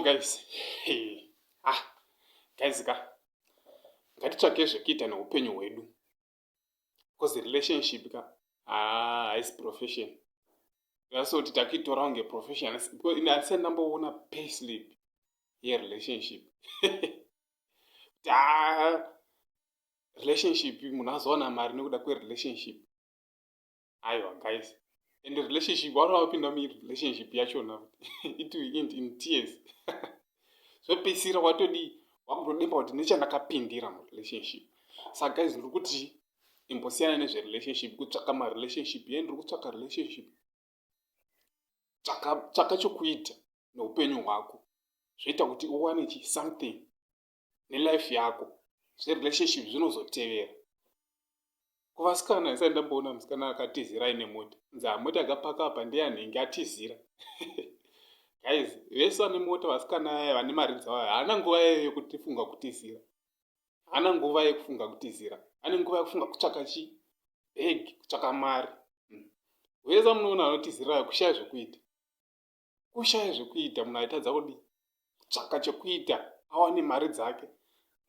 guys, hey. Ah, guys ka, ngatitsvake zvekuita neupenyu hwedu, because relationship ka, ah, haisi profession. Yasoti takuitora kunge profession, because ini handisati ndamboona payslip yerelationship, kuti ah, relationship munhu azowana mari nekuda kwerelationship. Aiwa guys, and relationship, vari vapinda murelationship yachona, it will end in tears. Zvopedzisira watodii? Wakutodemba kuti nechandakapindira murelationship. Saka guys, ndiri kuti imbosiyana nezverelationship, kutsvaka marelationship. Ye, ndiri kutsvaka relationship. Tsvaka chokuita neupenyu hwako, zvoita kuti uwane chi something nelife yako. Zverelationship zvinozotevera. Kuvasikana, isati ndamboona musikana akatizira aine mota, nzi mota akapaka apa ndeyanhenge, atizira. Guys, vese vane mota, vasikana aya vane mari dzavo, haana nguva yayo yekutifunga kutizira. Haana nguva yekufunga kutizira, ane nguva yekufunga kutsvaka chi bag, kutsvaka mari. Vese munoona vanotizirayo, kushaya zvekuita, kushaya zvekuita. Munhu aitadza kudii? Kutsvaka chekuita awane mari dzake.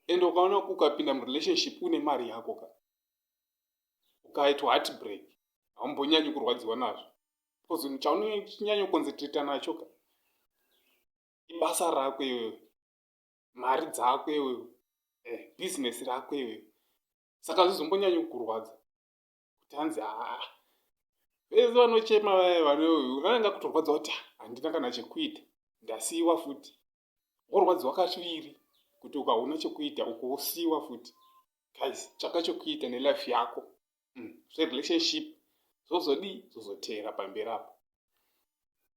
And ukaona ukapinda murelationship une mari yako ka, ukaitwa heartbreak, haumbonyanyi kurwadziwa nazvo, because chaunonyanya kuconcentrata nacho ka ibasa rako iwewe, mari dzako iwewe, bhizinesi rako iwewe. Saka zvizombonyanyi kukurwadza kuti hanzi haa, vese vanochema vaya vanenge kutorwadza kuti handina kana chekuita, ndasiyiwa futi. Worwadziwa kaviri kuti ukaona chekuita uko wosiyiwa futi. Guys, tsvaka chokuita nelife yako. Zverelationship zvozodii? Zvozoteera pamberi apo.